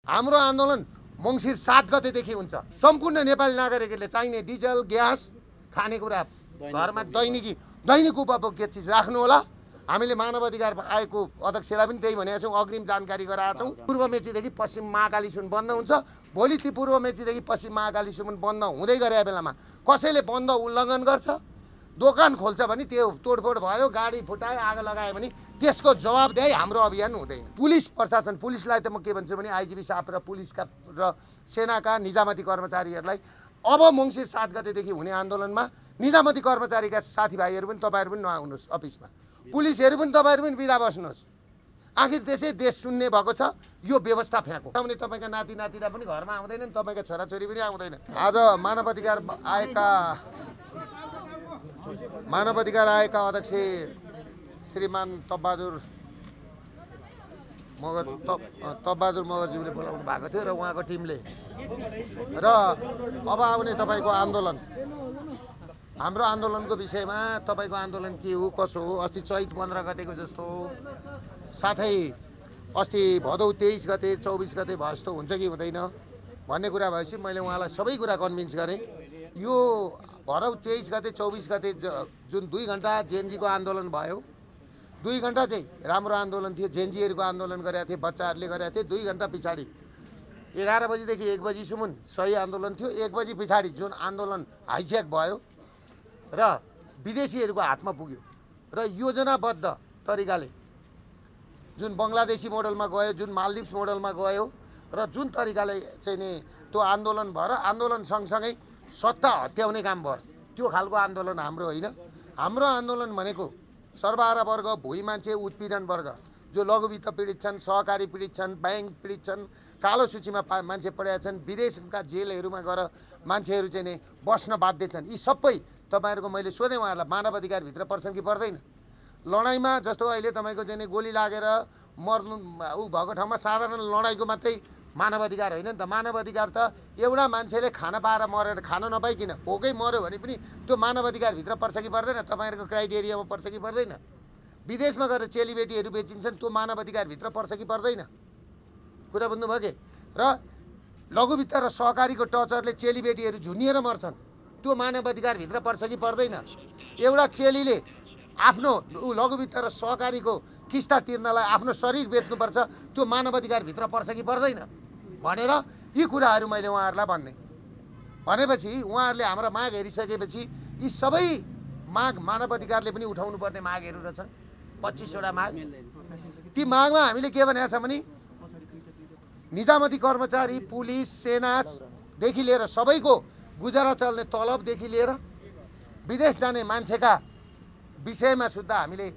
हाम्रो आन्दोलन मङ्सिर 7 गतेदेखि हुन्छ। सम्पूर्ण नेपाली नागरिकहरूले चाहिने डिजल ग्यास खानेकुरा घरमा दैनिक उपभोग्य चिज राख्नु होला। हामीले मानव अधिकार आयोगको अध्यक्षलाई पनि त्यही भनेका छौँ, अग्रिम जानकारी गराएका छौँ। पूर्व मेचीदेखि पश्चिम महाकालीसम्म बन्द हुन्छ। भोलि ती पूर्व मेचीदेखि पश्चिम महाकालीसम्म बन्द हुँदै गरेका बेलामा कसैले बन्द उल्लङ्घन गर्छ, दोकान खोल्छ भने त्यो तोडफोड भयो, गाडी फुटायो, आगो लगायो भने त्यसको जवाबदेही हाम्रो अभियान हुँदैन। पुलिस प्रशासन, पुलिसलाई त म के भन्छु भने आइजिपी साहब र पुलिसका र सेनाका निजामती कर्मचारीहरूलाई अब मङ्सिर 7 गतेदेखि हुने आन्दोलनमा निजामती कर्मचारीका साथीभाइहरू पनि तपाईँहरू पनि नआउनुहोस् अफिसमा, पुलिसहरू पनि तपाईँहरू पनि बिदा बस्नुहोस्। आखिर त्यसै देश सुन्ने भएको छ, यो व्यवस्था फ्याँको। आउने तपाईँका नाति नातिरा पनि घरमा आउँदैनन्, तपाईँका छोराछोरी पनि आउँदैनन्। आज मानव अधिकार आयोगका अध्यक्ष श्रीमान तपबहादुर मगरज्यूले बोलाउनु भएको थियो र उहाँको टिमले र अब आउने तपाईँको आन्दोलन, हाम्रो आन्दोलनको विषयमा तपाईँको आन्दोलन के हो कसो हो, अस्ति चैत 15 गतेको जस्तो हो, साथै अस्ति भदौ 23 गते 24 गते भयो जस्तो हुन्छ कि हुँदैन भन्ने कुरा भएपछि मैले उहाँलाई सबै कुरा कन्भिन्स गरेँ। यो भदौ 23 गते 24 गते जुन 2 घन्टा जेएनजीको आन्दोलन भयो, 2 घन्टा चाहिँ राम्रो आन्दोलन थियो, जेएनजीहरूको आन्दोलन गरेका थिए, बच्चाहरूले गरेका थिए। 2 घन्टा पछाडि 11 बजीदेखि 1 बजीसम्म सही आन्दोलन थियो। 1 बजी पछाडि जुन आन्दोलन हाइज्याक भयो र विदेशीहरूको हातमा पुग्यो र योजनाबद्ध तरिकाले जुन बङ्गलादेशी मोडलमा गयो, जुन मालदिप्स मोडलमा गयो र जुन तरिकाले चाहिँ नि त्यो आन्दोलन भएर आन्दोलन सँगसँगै सत्ता हत्याउने काम भयो, त्यो खालको आन्दोलन हाम्रो होइन। हाम्रो आन्दोलन भनेको सर्वहारा वर्ग, भुइँ मान्छे, उत्पीडन वर्ग, जो लघुवित्त पीडित छन्, सहकारी पीडित छन्, ब्याङ्क पीडित छन्, कालो सूचीमा मान्छे परेका छन्, विदेशका जेलहरूमा गएर मान्छेहरू चाहिँ नि बस्न बाध्य छन्। यी सबै तपाईँहरूको मैले सोधेँ उहाँहरूलाई मानव अधिकारभित्र पर्छन् कि पर्दैन। लडाइँमा जस्तो अहिले तपाईँको चाहिँ नि गोली लागेर मर्नु भएको ठाउँमा साधारण लडाइँको मात्रै मानव अधिकार होइन नि त। मानव अधिकार त एउटा मान्छेले खाना पाएर मरेर खान नपाइकन भोकै मऱ्यो भने पनि त्यो मानव अधिकारभित्र पर्छ कि पर्दैन, तपाईँहरूको क्राइटेरियामा पर्छ कि पर्दैन। विदेशमा गएर चेलीबेटीहरू बेचिन्छन्, त्यो मानव अधिकारभित्र पर्छ कि पर्दैन, कुरा बुझ्नुभयो कि। र लघुवित्त र सहकारीको टर्चरले चेलीबेटीहरू झुनिएर मर्छन्, त्यो मानव अधिकारभित्र पर्छ कि पर्दैन। एउटा चेलीले आफ्नो लघुवित्त र सहकारीको किस्ता तिर्नलाई आफ्नो शरीर बेच्नुपर्छ, त्यो मानव अधिकारभित्र पर्छ कि पर्दैन भनेर यी कुराहरू मैले उहाँहरूलाई भनेपछि उहाँहरूले हाम्रा माग हेरिसकेपछि यी सबै माग मानव अधिकारले पनि उठाउनु पर्ने मागहरू रहेछन्, 25 वटा माग। ती मागमा हामीले के भनेको छ भने निजामती कर्मचारी, पुलिस, सेनादेखि लिएर सबैको गुजारा चल्ने तलबदेखि लिएर विदेश जाने मान्छेका विषयमा सुद्धा हामीले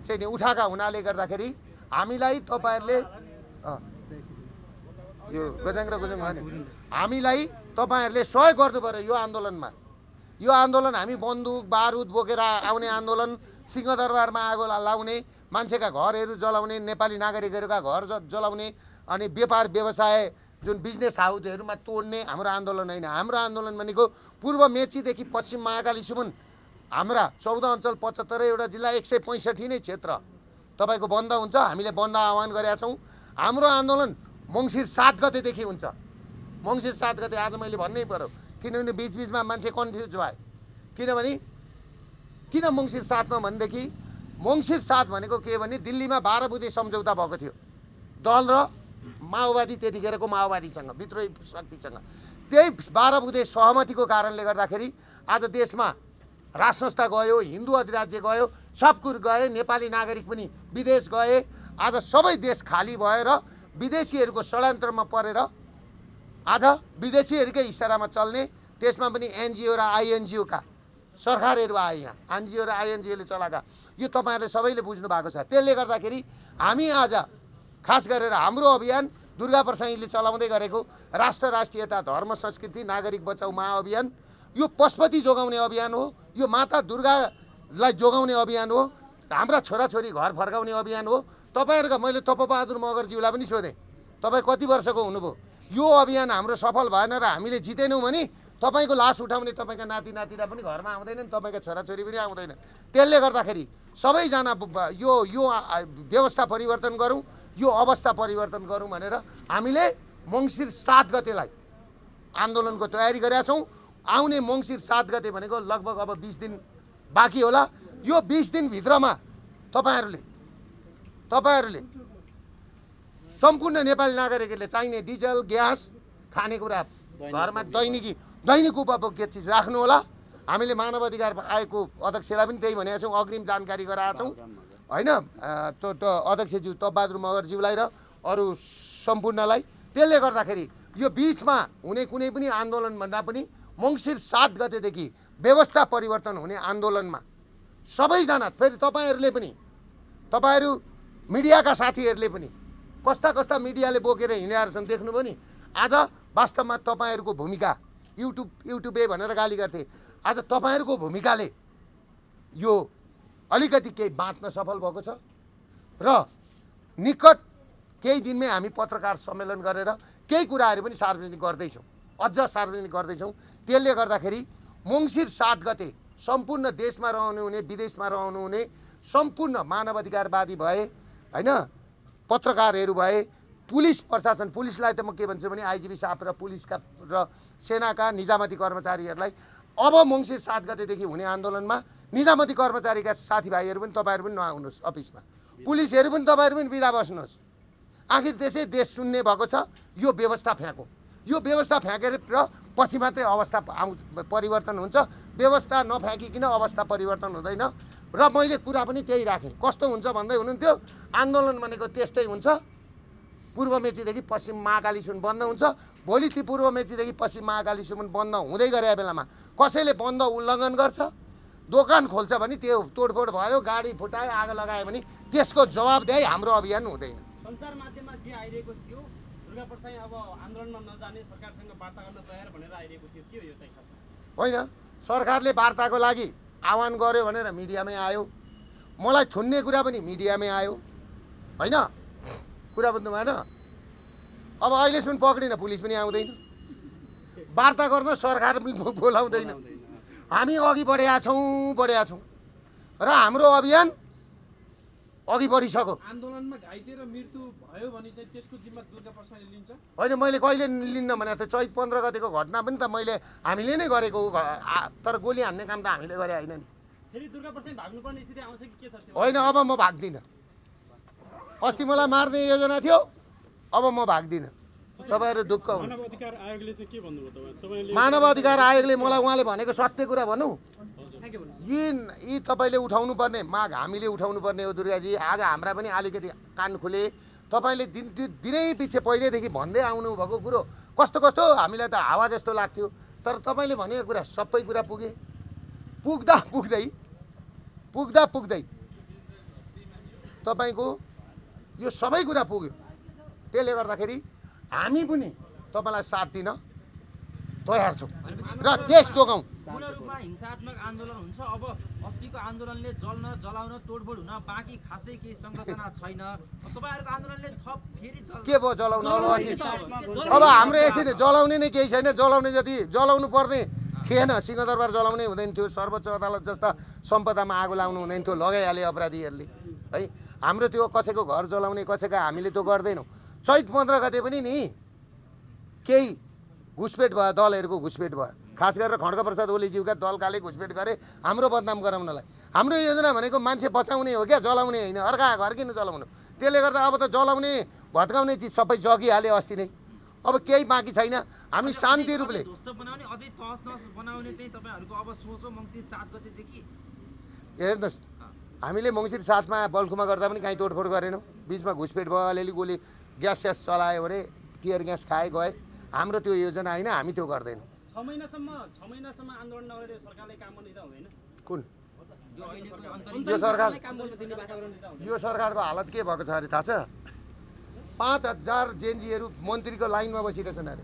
चाहिँ नि उठाएका हुनाले गर्दाखेरि हामीलाई तपाईँहरूले यो गजाङ र गुजुङ भने हामीलाई तपाईँहरूले सहयोग गर्नु पर्यो यो आन्दोलनमा। यो आन्दोलन हामी बन्दुक बारुद बोकेर आउने आन्दोलन, सिंहदरबारमा आगो लाउने, मान्छेका घरहरू जलाउने, नेपाली नागरिकहरूका घर जलाउने, अनि व्यापार व्यवसाय जुन बिजनेस हाउसहरूमा तोड्ने हाम्रो आन्दोलन होइन। हाम्रो आन्दोलन भनेको पूर्व मेचीदेखि पश्चिम महाकालीसम्म हाम्रा 14 अञ्चल 75 वटा जिल्ला 165 नै क्षेत्र तपाईँको बन्द हुन्छ। हामीले बन्द आह्वान गरेका छौँ। हाम्रो आन्दोलन मङ्सिर 7 गतेदेखि हुन्छ। मङ्सिर 7 गते आज मैले भन्नै पर्यो, किनभने बिचबिचमा मान्छे कन्फ्युज भयो। किनभने किन मङ्सिर 7मा भनेदेखि मङ्सिर 7 भनेको के भने दिल्लीमा 12 बुँदे सम्झौता भएको थियो दल र माओवादी, त्यतिखेरको माओवादीसँग, विद्रोही शक्तिसँग। त्यही 12 बुँदे सहमतिको कारणले गर्दाखेरि आज देशमा राज संस्था गयो, हिन्दू अधिराज्य गयो, सब कुरो गए, नेपाली नागरिक पनि विदेश गए। आज सबै देश खाली भएर विदेशीहरूको षड्यन्त्रमा परेर आज विदेशीहरूकै इसारामा चल्ने, त्यसमा पनि एनजिओ र आइएनजिओका सरकारहरू आए। यहाँ एनजिओ र आइएनजिओले चलाएका यो तपाईँहरूले सबैले बुझ्नु भएको छ। त्यसले गर्दाखेरि हामी आज खास गरेर हाम्रो अभियान दुर्गा प्रसाईले चलाउँदै गरेको राष्ट्र राष्ट्रियता धर्म संस्कृति नागरिक बचाउ महाअभियान, यो पशुपति जोगाउने अभियान हो, यो माता दुर्गालाई जोगाउने अभियान हो, हाम्रा छोराछोरी घर फर्काउने अभियान हो। तपाईँहरूका मैले तपबहादुर मगरज्यूलाई पनि सोधेँ, तपाईँ कति वर्षको हुनुभयो? यो अभियान हाम्रो सफल भएन र हामीले जितेनौँ भने तपाईँको लास उठाउने तपाईँका नाति नातिरा पनि घरमा आउँदैनन्, तपाईँका छोराछोरी पनि आउँदैनन्। त्यसले गर्दाखेरि सबैजना यो व्यवस्था परिवर्तन गरौँ। यो अवस्था परिवर्तन गरौँ भनेर हामीले मङ्सिर 7 गतेलाई आन्दोलनको तयारी गरेका छौँ। आउने मङ्सिर 7 गते भनेको लगभग अब 20 दिन बाँकी होला। यो 20 दिनभित्रमा तपाईँहरूले सम्पूर्ण नेपाली नागरिकहरूले चाहिने डिजल ग्यास खानेकुरा घरमा दैनिक उपभोग्य चिज राख्नु होला। हामीले मानव अधिकार आयोगको अध्यक्षलाई पनि त्यही भनेका छौँ, अग्रिम जानकारी गराएका छौँ होइन, अध्यक्षज्यू तपबहादुर मगरज्यूलाई र अरू सम्पूर्णलाई। त्यसले गर्दाखेरि यो बिचमा हुने कुनै पनि आन्दोलनभन्दा पनि मङ्सिर 7 गतेदेखि व्यवस्था परिवर्तन हुने आन्दोलनमा सबैजना, फेरि तपाईँहरू मिडियाका साथीहरूले पनि कस्ता मिडियाले बोकेर हिँडेर छन् देख्नुभयो नि। आज वास्तवमा तपाईँहरूको भूमिका युट्युबे भनेर गाली गर्थे, आज तपाईँहरूको भूमिकाले यो अलिकति केही बाँच्न सफल भएको छ र निकट केही दिनमै हामी पत्रकार सम्मेलन गरेर केही कुराहरू पनि सार्वजनिक गर्दैछौँ, अझ सार्वजनिक गर्दैछौँ। त्यसले गर्दाखेरि मङ्सिर 7 गते सम्पूर्ण देशमा रहनुहुने विदेशमा रहनुहुने सम्पूर्ण मानवाधिकारवादी भए होइन, पत्रकारहरू भए, पुलिस प्रशासन, पुलिसलाई त म के भन्छु भने आइजिपी साहब र पुलिसका र सेनाका निजामती कर्मचारीहरूलाई अब मङ्सिर 7 गतेदेखि हुने आन्दोलनमा निजामती कर्मचारीका साथीभाइहरू पनि तपाईँहरू पनि नआउनुहोस् अफिसमा, पुलिसहरू पनि तपाईँहरू पनि बिदा बस्नुहोस्। आखिर त्यसै देश सुन्ने भएको छ। यो व्यवस्था फ्याँकौँ, यो व्यवस्था फ्याँकेर र पछि मात्रै अवस्था परिवर्तन हुन्छ। व्यवस्था नफ्याँकिकन अवस्था परिवर्तन हुँदैन। र मैले कुरा पनि त्यही राखेँ। कस्तो हुन्छ भन्दै हुनुहुन्थ्यो, आन्दोलन भनेको त्यस्तै हुन्छ, पूर्व मेचीदेखि पश्चिम महाकालीसम्म बन्द हुन्छ। भोलि ती पूर्व मेचीदेखि पश्चिम महाकालीसम्म बन्द हुँदै गरेका बेलामा कसैले बन्द उल्लङ्घन गर्छ, दोकान खोल्छ भने त्यो तोडफोड भयो, गाडी फुटायो, आगो लगायो भने त्यसको जवाबदेही हाम्रो अभियान हुँदैन। सञ्चार माध्यममा जे आइरहेको थियो, दुर्गाप्रसाद अब आन्दोलनमा नजाने सरकारसँग वार्ता गर्न तयार भनेर आइरहेको थियो, के हो यो चाहिँ? होइन, सरकारले वार्ताको लागि आह्वान गर्यो भनेर मिडियामै आयो, मलाई थुन्ने कुरा पनि मिडियामै आयो होइन, कुरा बुझ्नु भएन। अब अहिलेसम्म पक्रिन, पुलिस पनि आउँदैन, वार्ता गर्न सरकार पनि बोलाउँदैन। हामी अघि बढेका छौँ र हाम्रो अभियान अघि बढिसक्यो। आन्दोलनमा घाइते र मृत्यु भयो भने चाहिँ त्यसको जिम्मा दुर्गाप्रसादले लिन्छ? होइन, मैले कहिले लिन्न भने त चैत 15 गतेको घटना पनि त हामीले नै गरेको हो, तर गोली हान्ने काम त हामीले गरे होइन नि। फेरि दुर्गाप्रसाद भाग्नुपर्ने स्थिति आउँछ कि के छ? होइन, अब म भाग्दिनँ। अस्ति मलाई मार्ने योजना थियो, अब म भाग्दिनँ। तपाईँहरू ढुक्क हुनु। मानव अधिकार आयोगले चाहिँ के भन्नुभयो तपाईँले? मानव अधिकार आयोगले मलाई उहाँले भनेको सत्य कुरा भनौँ, यी तपाईँले उठाउनु पर्ने माग हामीले उठाउनु पर्ने हो दुर्गाजी। आज हाम्रा पनि अलिकति कान खुले। तपाईँले दिनै पछि पहिल्यैदेखि भन्दै आउनु भएको कुरो कस्तो हामीलाई त हावा जस्तो लाग्थ्यो, तर तपाईँले भनेको कुरा सबै कुरा पुग्दा पुग्दै तपाईँको यो सबै कुरा पुग्यो। त्यसले गर्दाखेरि हामी पनि तपाईँलाई साथ दिन तयार छौँ र देश जोगाउँ। पूर्ण रूपमा हिंसात्मक आन्दोलन हुन्छ। अब अस्तिको आन्दोलनले जलाउन तोडफोड हुन बाँकी खासै केही संरचना छैन। तपाईँहरूको आन्दोलनले थप फेरि के भयो जलाउन? अब हाम्रो यसरी जलाउने नै केही छैन। जलाउने जति जलाउनु पर्ने थिएन। सिंहदरबार जलाउनै हुँदैन थियो, सर्वोच्च अदालत जस्ता सम्पदामा आगो लाउनु हुँदैन थियो, लगाइहाले अपराधीहरूले है। हाम्रो त्यो कसैको घर जलाउने कसैको हामीले त्यो गर्दैनौँ। चैत 15 गते पनि नि केही घुसपेट भयो, दलहरूको घुसपेट भयो, खास गरेर खड्गप्रसाद ओलीज्यूका दलकाले घुसपेट गरे हाम्रो बदनाम गराउनलाई। हाम्रो योजना भनेको मान्छे बचाउने हो क्या, जलाउने होइन। अर्का घर किन जलाउनु? त्यसले गर्दा अब त जलाउने भत्काउने चिज सबै जगिहाल्यो अस्ति नै। अब केही बाँकी छैन। हामी शान्ति रूपले बनाउने अझै तहस बनाउने चाहिँ तपाईँहरूको अब सोच हो मङ्सिर 7 गतेदेखि। हेर्नुहोस्, हामीले मङ्सिर 7 मा बल्खुमा गर्दा पनि काहीँ तोडफोड गरेनौँ। बिचमा घुसपेट भयो, अलिअलि गोली ग्यास चलायो अरे, टियर ग्यास खाए गए। हाम्रो त्यो योजना होइन, हामी त्यो गर्दैनौँ। 6 महिनासम्म आन्दोलन नगरेर सरकारले काम गर्न दिँदा हुँदैन? कुन यो सरकार काम गर्न दिने वातावरण दिँदा हुँदैन? यो सरकारको हालत के भएको छ अरे थाहा छ? 5000 जेएनजीहरू मन्त्रीको लाइनमा बसिरहेछन् अरे।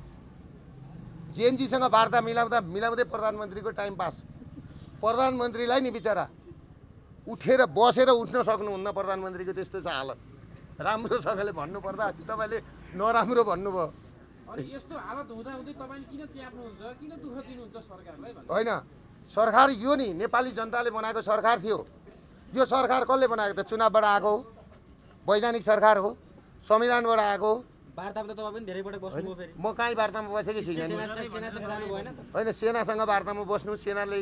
जेएनजीसँग वार्ता मिलाउँदै प्रधानमन्त्रीको टाइम पास। प्रधानमन्त्रीलाई नि बिचरा उठेर बसेर उठ्न सक्नुहुन्न। प्रधानमन्त्रीको त्यस्तो छ हालत। राम्रोसँगले भन्नुपर्दा अस्ति तपाईँले नराम्रो भन्नुभयो। अनि यस्तो हालत हुँदाहुँदै तपाईँले किन च्याप्नुहुन्छ, किन दुःख दिनुहुन्छ सरकारलाई? होइन, सरकार यो नि नेपाली जनताले बनाएको सरकार थियो। यो सरकार कसले बनाएको त? चुनावबाट आएको हो, वैधानिक सरकार हो। संविधानबाट आएको हो। वार्तामा त तपाईँ पनि धेरै पटक बस्नुभयो फेरि। म कहीँ वार्तामा बसेकै छुइनँ नि। सेनासँग जानु भएन त? होइन सेनासँग वार्तामा बस्नु, सेनाले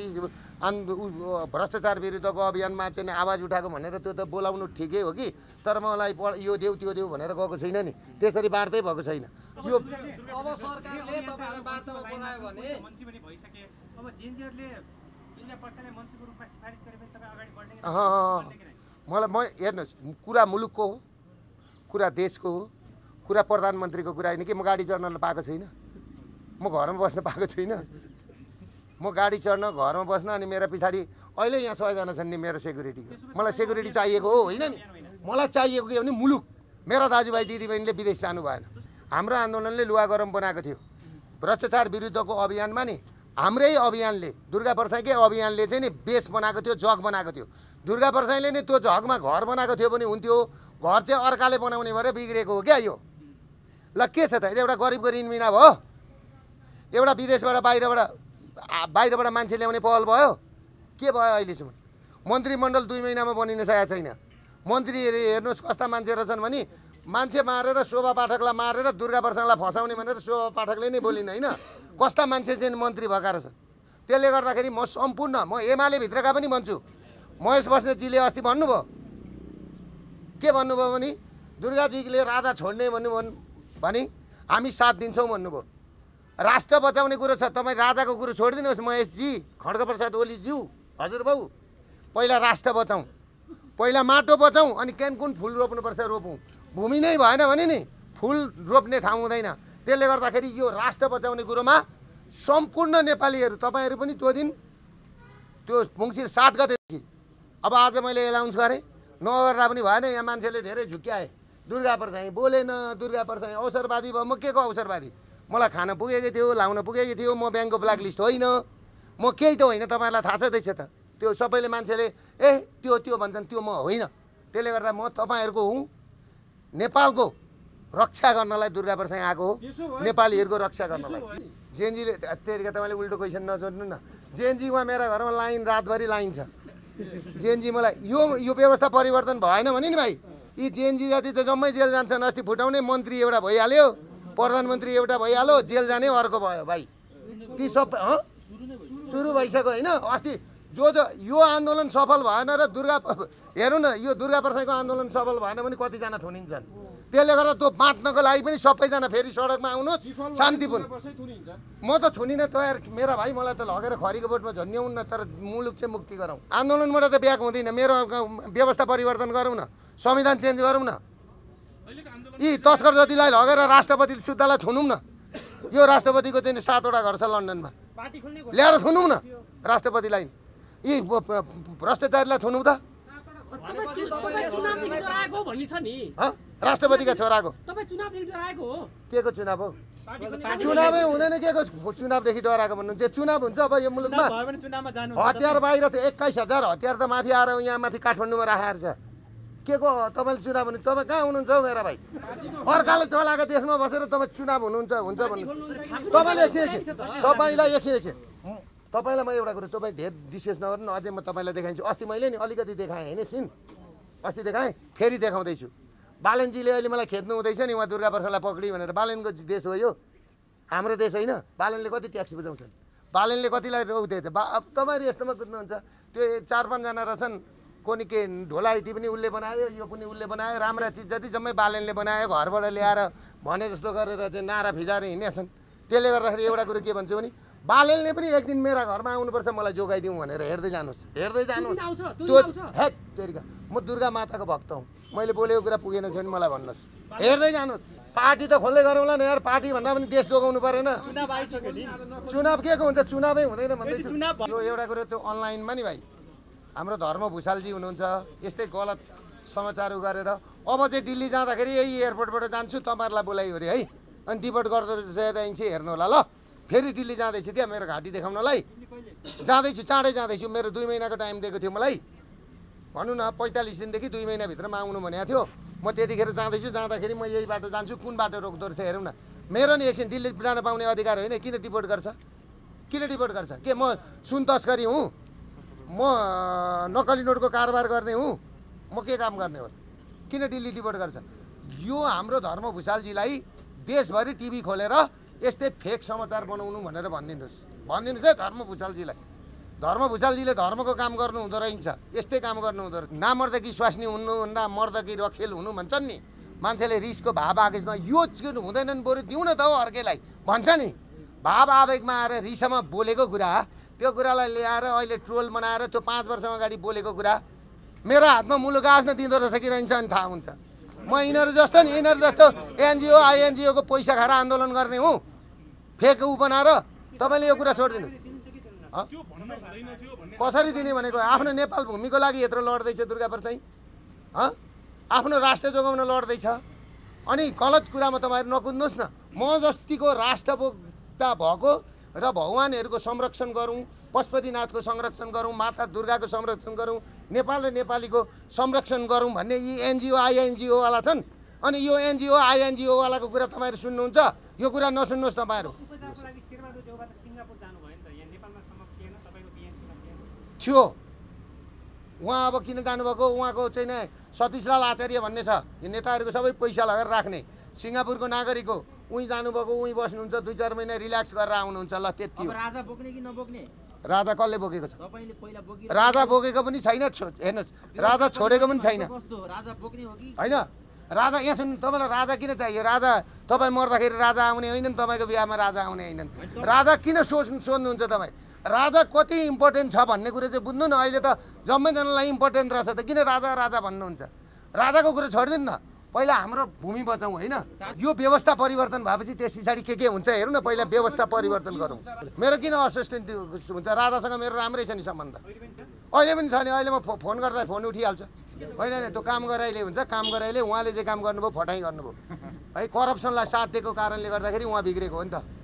भ्रष्टाचार विरुद्धको अभियानमा चाहिँ आवाज उठाएको भनेर त्यो त बोलाउनु ठिकै हो कि, तर मलाई यो देऊ त्यो देऊ भनेर गएको छैन नि, त्यसरी वार्तै भएको छैन। यो अब सरकारले तपाईँलाई वार्तामा बोलायो भने मन्त्री पनि भइसके, अब जेएनजीहरूले जिल्ला प्रशासनलाई मन्त्रीको रूपमा सिफारिस गरेपछि तपाईँ अगाडि बढ्ने कि मलाई म हेर्नुहोस्, कुरा मुलुकको हो, कुरा देशको हो, कुरा प्रधानमन्त्रीको कुरा होइन कि म गाडी चढ्न पाएको छैन, म घरमा बस्न पाएको छैन। म गाडी चढ्न घरमा बस्न अनि मेरो पछाडि अहिले यहाँ 100 जना छन् नि मेरो सेक्युरिटीको। मलाई सेक्युरिटी चाहिएको हो होइन नि, मलाई चाहिएको के भने मुलुक। मेरा दाजुभाइ दिदीबहिनीले विदेश जानु भएन। हाम्रो आन्दोलनले लुगा गरम बनाएको थियो। भ्रष्टाचार विरुद्धको अभियानमा नि हाम्रै अभियानले, दुर्गा परसाईकै अभियानले चाहिँ नि बेस बनाएको थियो, जग बनाएको थियो। दुर्गा परसाईले नै त्यो जगमा घर बनाएको थियो भने हुन्थ्यो, घर चाहिँ अर्काले बनाउने भएर बिग्रेको हो क्या यो। ल के छ त, एउटा गरिबको ऋण बिना भयो, एउटा विदेशबाट बाहिरबाट मान्छे ल्याउने पहल भयो, के भयो अहिलेसम्म? मन्त्रीमण्डल 2 महिनामा बनिन सकेको छैन। मन्त्री हेर्नुहोस् कस्ता मान्छे रहेछन् भने मान्छे मारेर शोभा पाठकलाई मारेर दुर्गा परसाईलाई फसाउने भनेर शोभा पाठकले नै बोलिन् होइन, कस्ता मान्छे चाहिँ मन्त्री भएका रहेछन्। त्यसले गर्दाखेरि म सम्पूर्ण म एमाले भित्रका पनि भन्छु। महेश बस्नेतजीले अस्ति भन्नुभयो, के भन्नुभयो भने दुर्गाजीले राजा छोड्ने भने हामी साथ दिन्छौँ भन्नुभयो। राष्ट्र बचाउने कुरो छ, तपाईँ राजाको कुरो छोडिदिनुहोस् महेशजी, खड्गप्रसाद ओलीज्यू, हजुरबाउ। पहिला राष्ट्र बचाउँ, पहिला माटो बचाउँ, अनि कुन फुल रोप्नुपर्छ रोपौँ। भूमि नै भएन भने नि फुल रोप्ने ठाउँ हुँदैन। त्यसले गर्दाखेरि यो राष्ट्र बचाउने कुरोमा सम्पूर्ण नेपालीहरू तपाईँहरू पनि त्यो दिन त्यो मङ्सिर 7 गतेदेखि अब आज मैले एनाउन्स गरेँ, नगर्दा पनि भएन। यहाँ मान्छेले धेरै झुक्क्याए, दुर्गा परसाई बोलेन, दुर्गा परसाई अवसरवादी भयो। म के को अवसरवादी? मलाई खान पुगेकै थियो, लाउन पुगेकै थियो, म ब्याङ्कको ब्ल्याकलिस्ट होइन, म केही त होइन। तपाईँहरूलाई थाहा छँदैछ त, त्यो सबैले मान्छेले त्यो भन्छन्, त्यो म होइन। त्यसले गर्दा म तपाईँहरूको हुँ, नेपालको रक्षा गर्नलाई दुर्गा परसाई आएको हो, नेपालीहरूको रक्षा गर्नलाई। जेएनजीले त्यतिका तपाईँले उल्टो क्वेसन नसोध्नु न। जेएनजी उहाँ मेरा घरमा लाइन, रातभरि लाइन छ। जेएनजी मलाई यो व्यवस्था परिवर्तन भएन भने नि भाइ, यी जेएनजी जाति त जम्मै जेल जान्छन्। अस्ति फुटाउने मन्त्री एउटा भइहाल्यो, प्रधानमन्त्री एउटा भइहाल्यो, जेल जाने अर्को भयो भाइ। ती सब सुरु भइसक्यो होइन। अस्ति जो यो आन्दोलन सफल भएन र हेर्नु न, यो दुर्गा परसाईको आन्दोलन सफल भएन भने कतिजना थुनिन्छन्। त्यसले गर्दा त्यो बाँच्नको लागि पनि सबैजना फेरि सडकमा आउनुहोस् शान्तिपूर्ण। म त थुनिन तयार मेरा भाइ, मलाई त लगेर खरीको बोटमा झन्ड्याउन् न, तर मुलुक चाहिँ मुक्ति गरौँ। आन्दोलनबाट त ब्याक हुँदैन। मेरो व्यवस्था परिवर्तन गरौँ न, संविधान चेन्ज गरौँ न, यी तस्कर जतिलाई लगेर राष्ट्रपति सुत्तालाई थुनौँ न। यो राष्ट्रपतिको चाहिँ 7 वटा घर छ लन्डनमा, ल्याएर थुनौँ न राष्ट्रपतिलाई। यी भ्रष्टाचारीलाई थुनौँ त। राष्ट्रपतिका छोराको के को चुनाव हो? चुनावै हुँदैन। के को चुनावदेखि डराएको भन्नुहुन्छ? चुनाव हुन्छ अब यो मुलुकमा। हतियार बाहिर छ, 21,000 हतियार त माथि आएर यहाँ माथि काठमाडौँमा राखेर छ। के को तपाईँले चुनाव भन्नु? तपाईँ कहाँ हुनुहुन्छ हौ मेरा भाइ? अर्काले चलाएको देशमा बसेर तपाईँ चुनाव हुन्छ भन्नु? तपाईँले एकछिन तपाईँलाई म एउटा कुरो, तपाईँ धेरै डिस्कस नगर्नु, अझै म तपाईँलाई देखाइन्छु। अस्ति मैले नि अलिकति देखाएँ होइन सिन, अस्ति देखाएँ, फेरि देखाउँदैछु। बालनजीले अहिले मलाई खेद्नु हुँदैछ नि, उहाँ दुर्गा परसाईलाई पक्रियो भनेर। बालनको देश हो यो, हाम्रो देश होइन। बालनले कति ट्याक्स बुझाउँछन्, बालनले कतिलाई रोक्दैछ। अब तपाईँहरू यस्तोमा कुद्नुहुन्छ। त्यो 4-5 जना रहेछन्, कोनी के ढोलाइटी पनि उसले बनायो, यो पनि उसले बनायो, राम्रा चिज जति जम्मै बालनले बनायो, घरबाट ल्याएर भने जस्तो गरेर चाहिँ नारा फिजाएर हिँडेछन्। त्यसले गर्दाखेरि एउटा कुरो के भन्छु भने बालनले पनि एक दिन मेरा घरमा आउनुपर्छ, मलाई जोगाइदिउँ भनेर। हेर्दै जानुहोस्। त्यो हेत तेरिका, म दुर्गा माताको भक्त हुँ। मैले बोलेको कुरा पुगेन छैन मलाई भन्नुहोस्, हेर्दै जानुहोस्। पार्टी त खोल्दै गरौँला न यार, पार्टी भन्दा पनि देश जोगाउनु परेन। चुनाव के को हुन्छ? चुनावै हुँदैन भन्दैछु। यो एउटा कुरो त्यो अनलाइनमा नि भाइ हाम्रो धर्म भूषालजी हुनुहुन्छ, यस्तै गलत समाचार गरेर अब चाहिँ दिल्ली जाँदाखेरि यही एयरपोर्टबाट जान्छु, तपाईँहरूलाई बोलाइयो अरे है, अनि डिपोर्ट गर्दो रहेछ हेर्नु होला ल। फेरि दिल्ली जाँदैछु क्या मेरो घाँटी देखाउनलाई, जाँदैछु, चाँडै जाँदैछु। मेरो 2 महिनाको टाइम दिएको थियो मलाई, भनौँ न 45 दिनदेखि 2 महिनाभित्रमा आउनु भनेको थियो। म त्यतिखेर जाँदैछु, जाँदाखेरि म यही बाटो जान्छु, कुन बाटो रोक्दो रहेछ हेरौँ न। मेरो नि एकछिन दिल्ली जान पाउने अधिकार होइन, किन डिपोर्ट गर्छ? किन डिपोर्ट गर्छ? के म सुन तस्करी हुँ? म नक्कली नोटको कारोबार गर्ने हुँ? म के काम गर्ने हो? किन दिल्ली डिपोर्ट गर्छ? यो हाम्रो धर्म भुषालजीलाई देशभरि टिभी खोलेर यस्तै फेक समाचार बनाउनु भनेर भनिदिनुहोस् है धर्म भुषालजीलाई। धर्म भुषालजीले धर्मको काम गर्नु हुँदो रहेछ, यस्तै काम गर्नु हुँदो रहेछ। नामर्दकी स्वास्नी हुनुभन्दा मर्दकी रखेल हुनु भन्छन् नि, मान्छेले रिसको भाव आवेगमा यो चिज हुँदैनन्, बरु दिउँ न त हो अर्कैलाई भन्छ नि। भाव आवेगमा आएर रिसमा बोलेको कुरा, त्यो कुरालाई ल्याएर अहिले ट्रोल बनाएर त्यो 5 वर्ष अगाडि बोलेको कुरा मेरो हातमा मुलुक आफ्नो दिँदो रहेछ कि रहन्छ अनि थाहा हुन्छ। म यिनीहरू जस्तो नि, यिनीहरू जस्तो एनजिओ आइएनजिओको पैसा खाएर आन्दोलन गर्ने हुँ, फेक ऊ बनाएर। तपाईँले यो कुरा छोडिदिनुहोस्। कसरी दिने भनेको? आफ्नो नेपाल भूमिको लागि यत्रो लड्दैछ दुर्गाप्रसाद, आफ्नो राष्ट्र जोगाउन लड्दैछ। अनि गलत कुरामा तपाईँहरू नकुद्नुहोस् न। म जस्तीको राष्ट्रभोक्ता भएको र भगवानहरूको संरक्षण गरौँ, पशुपतिनाथको संरक्षण गरौँ, माता दुर्गाको संरक्षण गरौँ, नेपाल र नेपालीको संरक्षण गरौँ भन्ने यी एनजिओ आइएनजिओवाला छन्। अनि यो एनजिओ आइएनजिओवालाको कुरा तपाईँहरू सुन्नुहुन्छ? यो कुरा नसुन्नुहोस् तपाईँहरू। उपचारको लागि शेरबहादुर देउवा त सिङ्गापुर जानुभयो नि त, यहाँ नेपालमा सम्म थिएन, तपाईँको बिएनसीमा थिएन थियो। उहाँ अब किन जानुभएको? उहाँको चाहिँ नै सतीशलाल आचार्य भन्ने छ, यो नेताहरूको सबै पैसा लगाएर राख्ने सिङ्गापुरको नागरिक हो। उहीँ जानुभएको, उहीँ बस्नुहुन्छ, 2-4 महिना रिल्याक्स गरेर आउनुहुन्छ। ल त्यति हो। राजा बोक्ने कि नबोक्ने? राजा कसले बोकेको छ? तपाईँले पहिला बोकी राजा बोकेको पनि छैन। हेर्नुहोस्, राजा छोडेको पनि छैन। कस्तो राजा बोक्ने हो कि होइन राजा यहाँ सुन्नु, तपाईँलाई राजा किन चाहियो? राजा तपाईँ मर्दाखेरि राजा आउने होइनन्, तपाईँको बिहामा राजा आउने होइनन्। राजा किन सोध्नुहुन्छ तपाईँ? राजा कति इम्पोर्टेन्ट छ भन्ने कुरा चाहिँ बुझ्नु न। अहिले त जम्मैजनालाई इम्पोर्टेन्ट रहेछ त किन राजा राजा भन्नुहुन्छ? राजाको कुरा छोडिदिनु न, पहिला हाम्रो भूमि बचाउँ होइन। यो व्यवस्था परिवर्तन भएपछि त्यस पछाडि के हुन्छ हेरौँ न। पहिला व्यवस्था परिवर्तन गरौँ। मेरो किन असिस्टेन्ट हुन्छ? राजासँग मेरो राम्रै छ नि सम्बन्ध, अहिले पनि छ नि। अहिले म फोन गर्दा फोन उठिहाल्छ। होइन त्यो काम गराइले हुन्छ, काम गराइले। उहाँले चाहिँ काम गर्नुभयो, फटाइ गर्नुभयो है। करप्सनलाई साथ दिएको कारणले गर्दाखेरि उहाँ बिग्रेको हो नि त।